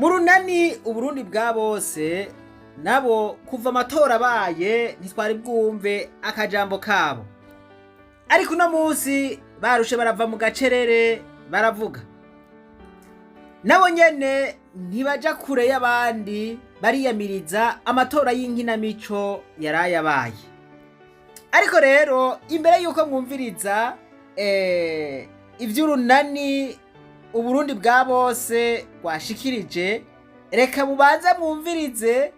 Mu runani Uburundi bwa bose, nabo kuva amatora abaye ntitwari bwumve akajambo kabo, ariko uno munsi barushe barava mu gacerere baravuga. Nabo nyene ntibaja kure y'abandi, bariyamiriza amatora y'inkinamico yarayabaye. Ariko rero imbere y'uko mwumviriza ivy'urunani Uburundi bwa bose rwashikirije, reka mubanze mwumvirize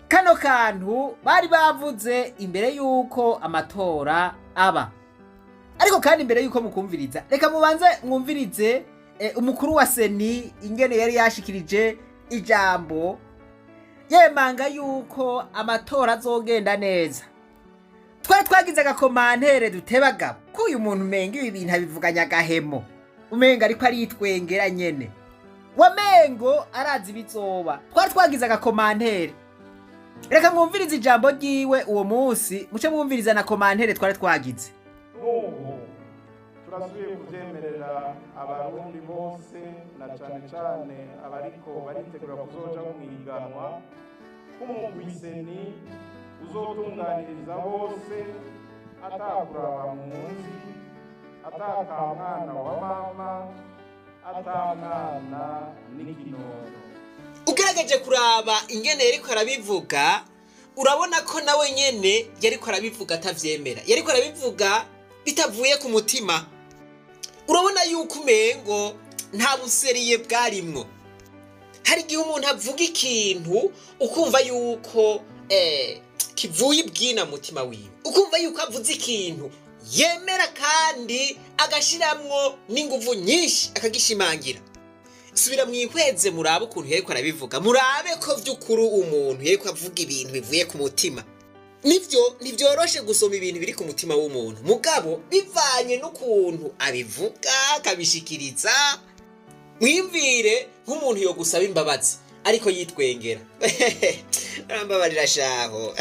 kano kantu bari bavuze imbere y'uko amatora aba. Ariko kandi imbere y'uko mukumviriza, reka mubanze mwumvirize umukuru wa CENI ingene yari yashikirije ijambo yemanga yuko amatora azogenda neza. Twari twagize agacommentaire dutebagabo ko uyu muntu umenga ibi bintu abivuganya agahemo, umenga ariko aritwengera nyene, wamengo arazi ibizoba. Twari twagize agacommentaire. Reka mwumvirize ijambo ryiwe uwo munsi, muce mwumviriza na commentaire twari twagize. N'ubu turasubiye kubyemerera Abarundi bose, na cane cane abariko baritegura kuzoja mu ihiganwa, k'umugwi CENI uzotunganiriza bose atakuraba munsi, atakamwana wa mama, atamwana n'ikinono. Ugerageje kuraba ingene yariko arabivuga, urabona ko nawe nyene yariko arabivuga atavyemera, yariko arabivuga bitavuye ku mutima. Urabona yuko umengo nta busérieux bwarimwo. Hari igihe umuntu avuga ikintu ukumva yuko kivuye ibwina mutima wiwe, ukumva yuko avuze ikintu yemera kandi agashiramwo n'inguvu nyinshi, akagishimangira. Subira mwihweze, murabe ukuntu yariko arabivuga, murabe ko vy'ukuri umuntu yariko avuga ibintu bivuye ku mutima. Nivyo, ntivyoroshe gusoma ibintu biri ku mutima w'umuntu, mugabo bivanye n'ukuntu abivuga akabishikiriza. Mwimvire nk'umuntu yo gusaba imbabazi ariko yitwengera: "Arambabarira shaho."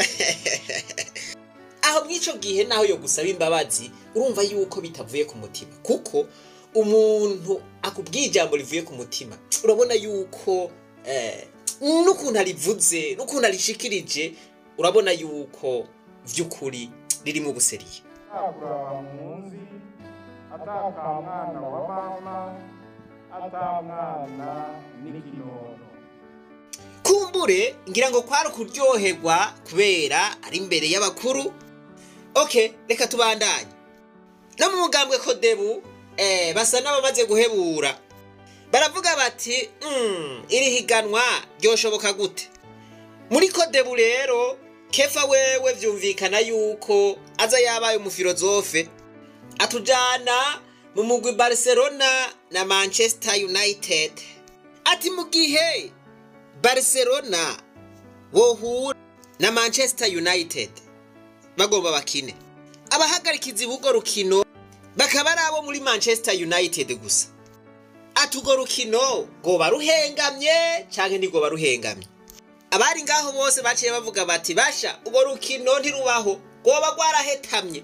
Aho mw'ico gihe naho yo gusaba imbabazi, urumva yuko bitavuye ku mutima, kuko umuntu akubwiye ijambo rivuye ku mutima, urabona yuko n'ukuntu arivuze n'ukuntu arishikirije, urabona yuko vy'ukuri ririmo ubusérieux. Atakuraba munsi, atakamwana wa mama, atamwana n'ikinono. Kumbure ngira ngo kwari ukuryoherwa kubera ari imbere y'abakuru. OK, reka tubandanye. No mu mugambwe CODEBU basa n'abamaze guhebura, baravuga bati: "Iri higanwa ryoshoboka gute?" Muri CODEBU rero, Kefa wewe vyumvikana yuko aza yabaye umuphilosophe, atujana mu mugwi Barcelona na Manchester United, ati mu gihe Barcelona bohura na Manchester United bagomba bakine, abahagarikizi b'urwo rukino bakaba ari abo muri Manchester United gusa, ati urwo rukino rwoba ruhengamye canke ntirwoba ruhengamye? Abari ngaho bose baciye bavuga bati: "Basha, urwo rukino ntirubaho, rwoba rwarahetamye,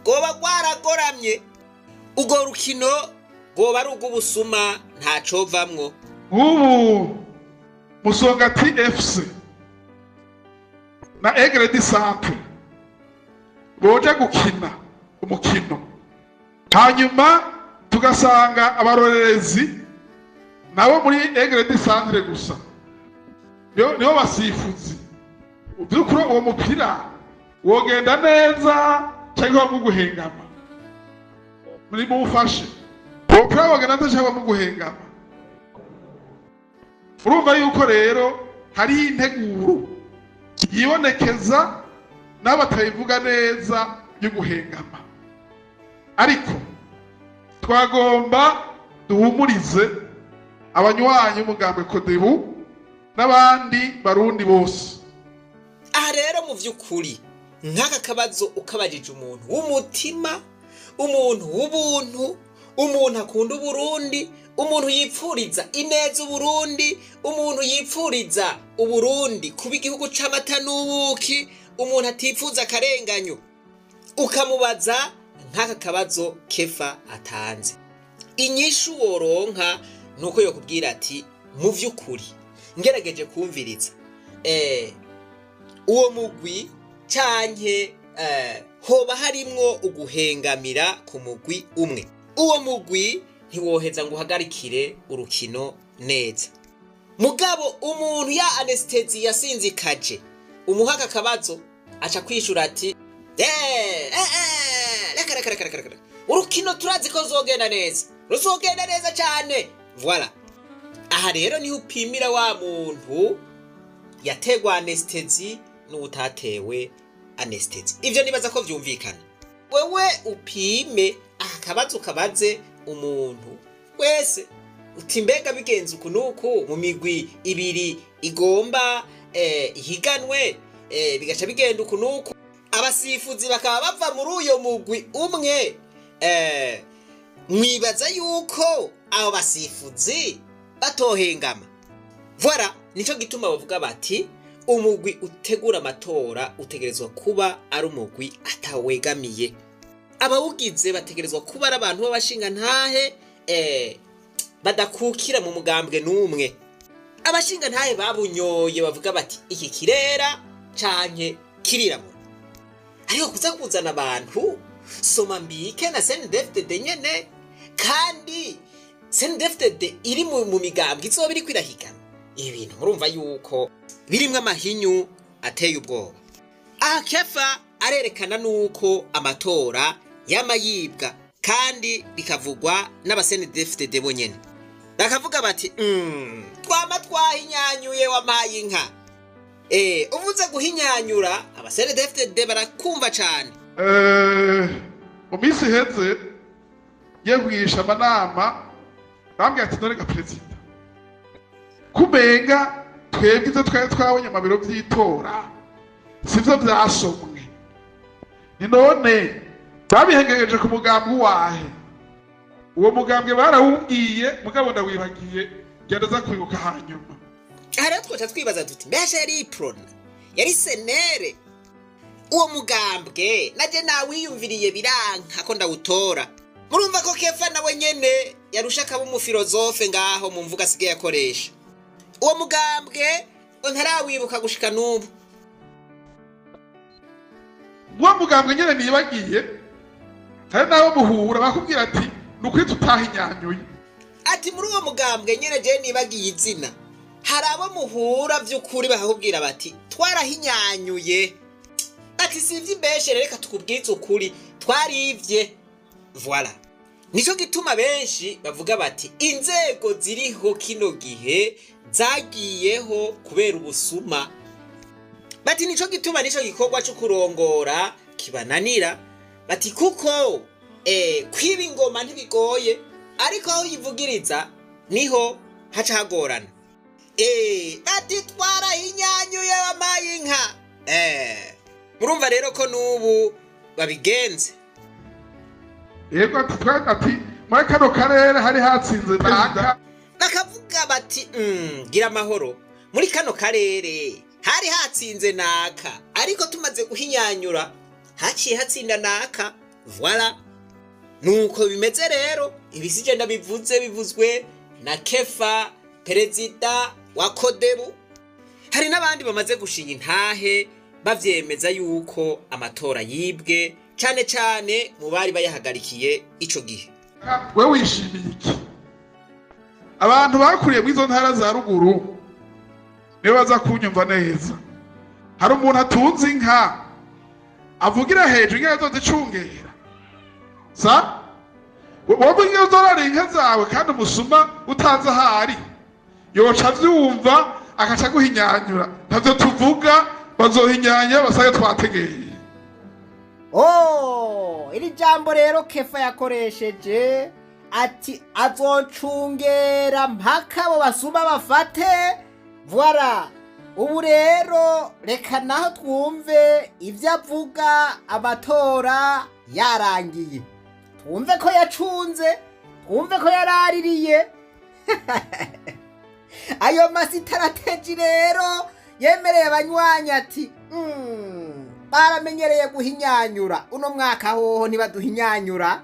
rwoba rwaragoramye, urwo rukino rwoba ari urw'ubusuma, ntacovamwo." Nk'ubu Musongati FC na Aigle du Centre boja gukina umukino, hanyuma tugasanga abarorerezi nabo muri Aigle du Centre gusa, nibo basifuzi, by'ukuri uwo mupira wogenda neza cyangwa mu guhengama? Muri mufashe, uwo mupira wogenda neza cyangwa mu guhengama? Urumva yuko rero hariho integuro yibonekeza n'abo batayivuga neza yo guhengama. Ariko twagomba duhumurize abanywanyi b'umugambwe CODEBU n'abandi Barundi bose. Aha rero mu by'ukuri nk'aka kabazo ukabajije umuntu w'umutima, umuntu w'ubuntu, umuntu akunda Uburundi, umuntu yipfuriza ineza Uburundi, umuntu yipfuriza Uburundi kuba igihugu c'amata n'ubuki, umuntu atipfuza akarenganyo, ukamubaza nk'aka kabazo Kefa atanze, inyishu woronka nuko yokubwira ati Mu vy'ukuri ngerageje kumviriza uwo mugwi canke hoba harimwo uguhengamira ku mugwi umwe, uwo mugwi ntiwoheza ngo uhagarikire urukino neza. Mugabo umuntu ya anesthésie yasinzikaje, umuhaka akabazo aca kwishura ati: "Reka reka reka reka reka, urukino turazi ko ruzogenda neza, ruzogenda neza cyane." Voilà, aha rero niho upimira wa muntu yategwa anesthésie n'utatewe anesthésie. Ivyo nibaza ko vyumvikana. Wewe upime aka kabazo, kabaze umuntu wese uti: "Mbega bigenze uku nuku mu migwi ibiri igomba ihiganwe, bigaca bigenda uku nuku, abasifuzi bakaba bava muri uyo mugwi umwe, mwibaza yuko abo basifuzi batohengama?" Voilà, nico gituma bavuga bati umugwi utegura amatora utegerezwa kuba ari umugwi atawegamiye, abawugize bategerezwa kuba ari abantu b'abashingantahe badakukira mu mugambwe n'umwe, abashingantahe babunyoye, bavuga bati iki kirera canke kirirabura. Ariko kuza kuzana abantu soma mbike na CNDD-FDD nyene, kandi CNDD-FDD iri mu migambwe izoba iriko irahigana, ibi bintu murumva yuko birimwo amahinyu ateye ubwoba. Aha Kefa arerekana nuko amatora yama yibwa, kandi bikavugwa n'aba CNDD-FDD bonyene, bakavuga bati twama twahinyanyuye, wampaye inka. Uvuze guhinyanyura, aba CNDD-FDD barakumva cane. Mu minsi iheze ngiye kugirisha amanama, bambwiye ati: "None ga perezida, kumenga twebwe ivyo twari twabonye mu biro vy'itora sivyo vyasomwe, ni none babihengereje ku mugambi wahe?" Uwo mugambwe barawumbwiye, mugabo ndawibagiye, genda za kwibuka hanyuma. Aha rero twoca twibaza tuti: mbese yari Uprona, yari CNL? Uwo mugambwe naje nawiyumviriye biranka ko ndawutora. Murumva ko Kefa nawe nyene yarusha akaba umufilozofe ngaho mu mvuga asigaye akoresha. Uwo mugambwe ngo ntarawibuka gushika n'ubu. Uwo mugambwe nyene nibagiye, hari n'abo muhura bakubwira ati: "Ni ukuri tutahinyanyuye." Ati muri uwo mugambwe nyene je nibagiye izina, hari abo muhura vy'ukuri bakakubwira bati: "Twarahinyanyuye." Ati: "Si ivy'imbeshere, reka tukubwize ukuri, twarivye." Voilà, nico gituma benshi bavuga bati inzego ziriho kino gihe zagiyeho kubera ubusuma. Bati nico gituma nico gikorwa co kurongora kibananira, bati kuko kwiba ingoma ntibigoye, ariko aho uyivugiriza niho haca hagorana. Bati twarahinyanyuye, wampaye inka. Murumva rero ko n'ubu babigenze. Yego, ati ati muri kano karere hari hatsinze naka. Bakavuga bati gira amahoro, muri kano karere hari hatsinze naka, ariko tumaze guhinyanyura haciye hatsinda naka. Voilà, nuko bimeze rero. Ibi sije ndabivuze, bivuzwe na Kefa, perezida wa Kodebu. Hari n'abandi bamaze gushinga intahe bavyemeza yuko amatora yibwe, cane cane mu bari bayahagarikiye ico gihe. We wishimiye iki? Abantu bakuriye muri izo ntara za ruguru nibo baza kunyumva neza. Hari umuntu atunze inka avugira hejuru inka azozicungera? Sa wowe inka uzorora inka zawe, kandi umusuma utazi ahari yoca avyumva akaca guhinyanyura. Ntavyo tuvuga, bazohinyanya basange twategeye. Oh, iri jambo rero Kefa yakoresheje ati azocungera mpaka abo basuma bafate. Voilà, ubu rero reka naho twumve ibyo avuga amatora yarangiye, twumve ko yacunze, twumve ko yaraririye ayo ma stratégies. Rero yemereye abanywanyi ati baramenyereye guhinyanyura, uno mwaka hoho ntibaduhinyanyura.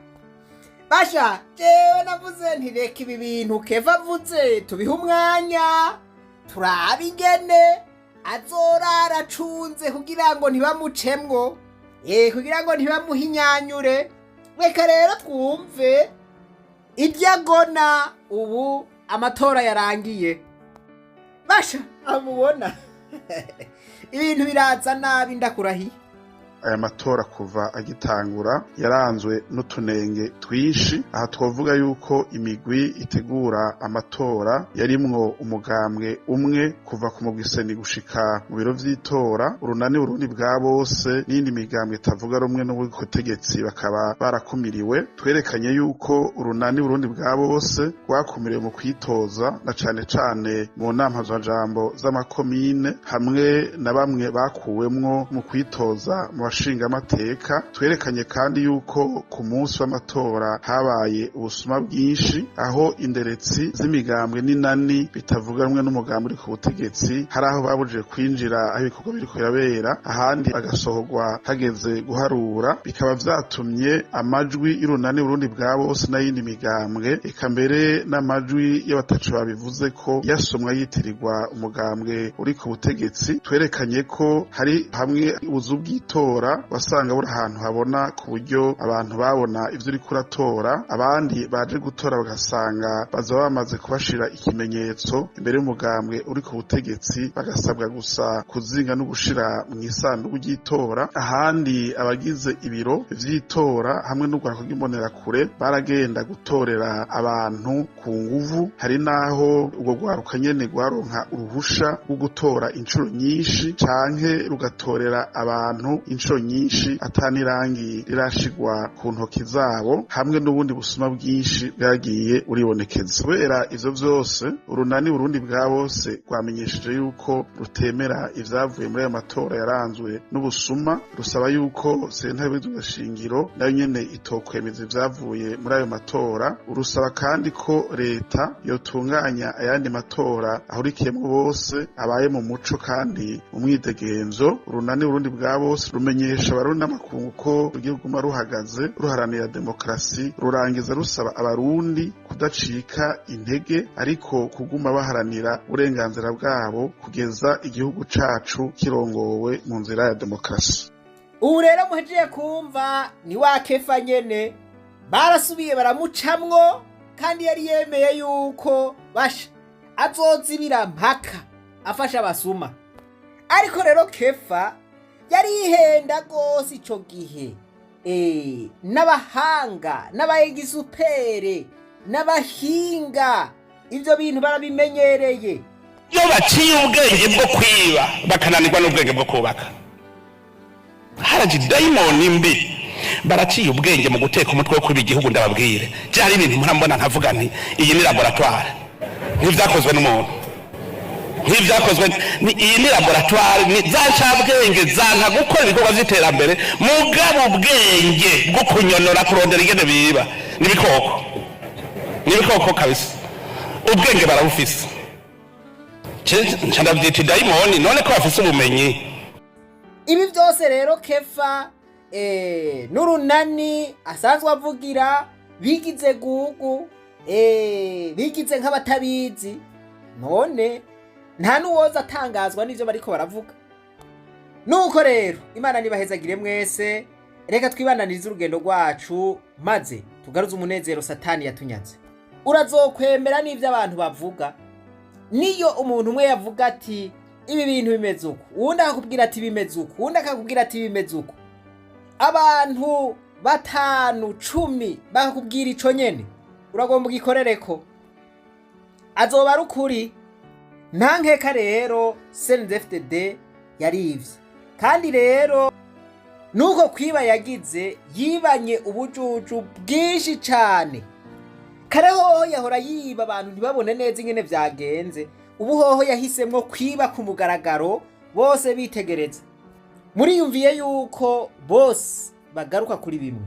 Basha, jewe navuze nti reka ibi bintu Keva avuze tubihe umwanya, turabe ingene azorara acunze kugira ngo ntibamucemwo, kugira ngo ntibamuhinyanyure. Reka rero twumve ibyo agona ubu amatora yarangiye. Basha, amubona ibintu biraza nabi, ndakurahiye. Aya matora kuva agitangura yaranzwe n'utunenge twinshi. Aha twavuga yuko imigwi itegura amatora yarimwo umugambwe umwe kuva ku mugwi CENI gushika mu biro vy'itora. Urunani Burundi bwa bose n'iyindi migambwe itavuga rumwe n'ubutegetsi bakaba barakumiriwe. Twerekanye yuko Urunani Burundi bwa bose rwakumiriwe mu kwitoza, na cane cane mu nama jambo z'amakomine, hamwe na bamwe bakuwemwo mu kwitoza mu bashingamateka. Twerekanye kandi yuko ku munsi w'amatora habaye ubusuma bwinshi, aho inderetsi z'imigambwe n'inani bitavuga rumwe n'umugambi uri ku butegetsi hari aho babujije kwinjira aho ibikorwa biriko birabera, ahandi bagasohorwa hageze guharura, bikaba vyatumye amajwi y'Urunani Burundi bwa bose n'ayindi migambwe, eka mbere n'amajwi y'abatacu babivuze ko yasomwa yitirirwa umugambwe uri ku butegetsi. Twerekanye ko hari hamwe ubuzu bw'itora wasanga buri ahantu habona, ku buryo abantu babona ivyo uriko uratora, abandi baje gutora bagasanga baza bamaze kubashira ikimenyetso imbere y'umugambwe uri ku butegetsi, bagasabwa gusa kuzinga no gushira mu isanduku ry'itora. Ahandi abagize ibiro vy'itora hamwe n'urwako rw'imbonerakure baragenda gutorera abantu ku nguvu. Hari n'aho urwo rwaruka nyene rwaronka uruhusha rwo gutora incuro nyinshi, canke rugatorera abantu incuro nyinshi atanirangi rirashigwa ku ntoki zabo, hamwe n'ubundi busuma bwinshi bwagiye buribonekeza. Kubera ivyo vyose, Urunani Burundi bwa bose rwamenyesheje yuko rutemera ivyavuye muri ayo matora yaranzwe n'ubusuma. Rusaba yuko sentare shingiro nayo nyene itokwemeza ivyavuye muri ayo matora. Urusaba kandi ko leta yotunganya ayandi matora ahurikiyemwo bose, abaye mu muco kandi mu mwidegemvyo. Urunani Burundi bwa bose rumenyesha abarundi n'amakungu ko rugiye kuguma ruhagaze ruharanira demokarasi. Rurangiza rusaba abarundi kudacika intege, ariko kuguma baharanira uburenganzira bwabo kugeza igihugu cacu kirongowe mu nzira ya demokarasi. Ubu rero muhejeje kumva ni wa Kefa nyene, barasubiye baramucamwo, kandi yari yemeye yuko basha azozibira mpaka afasha abasuma. Ariko rero Kefa yari yihenda rwose ico gihe. N'abahanga n'abaegisupere n'abahinga ivyo bintu barabimenyereye. Iyo baciye ubwenge bwo kwiba bakananirwa n'ubwenge bwo kubaka, haraje dayimoni mbi. Baraciye ubwenge mu guteka umutwe wo kwiba igihugu. Ndababwire, byari ibintu murambona nkavuga nti iyi ni laboratoire, nk'ivyakozwe n'umuntu, nk'ivyakozwe iyi ni laboratoire, ni za ncabwenge zanka gukora ibikorwa vy'iterambere, mugabo ubwenge bwo kunyonora, kurondera ingene biba, n'ibikoko, n'ibikoko kabisa. Ubwenge barabufise, nca ndavyita dayimoni. None ko bafise ubumenyi. Ibi byose rero Kefa n'urunani asanzwe avugira bigize gugu, bigize nk'abatabizi. None nta n'uwoza atangazwa n'ivyo bariko baravuga. Nuko rero Imana nibahezagire mwese. Reka twibananirize urugendo rwacu, maze tugaruze umunezero Satani yatunyaze. Urazokwemera n'ivyo abantu bavuga. Niyo umuntu umwe yavuga ati ibi bintu bimeze uku, uwundi akakubwira ati bimeze uku, uwundi akakubwira ati bimeze uku, abantu batanu, 10 bakakubwira ico nyene, uragomba ugikorereko, azoba ari ukuri nta nkeka. Rero CNDD-FDD yarivye, kandi rero nuko kwiba yagize, yibanye ubujuju bwinshi cane. Kare hoho yahora yiba abantu ntibabone neza ingene vyagenze, ubu hoho yahisemwo kwiba ku mugaragaro, bose bitegereza. Muriyumviye yuko bose bagaruka kuri bimwe.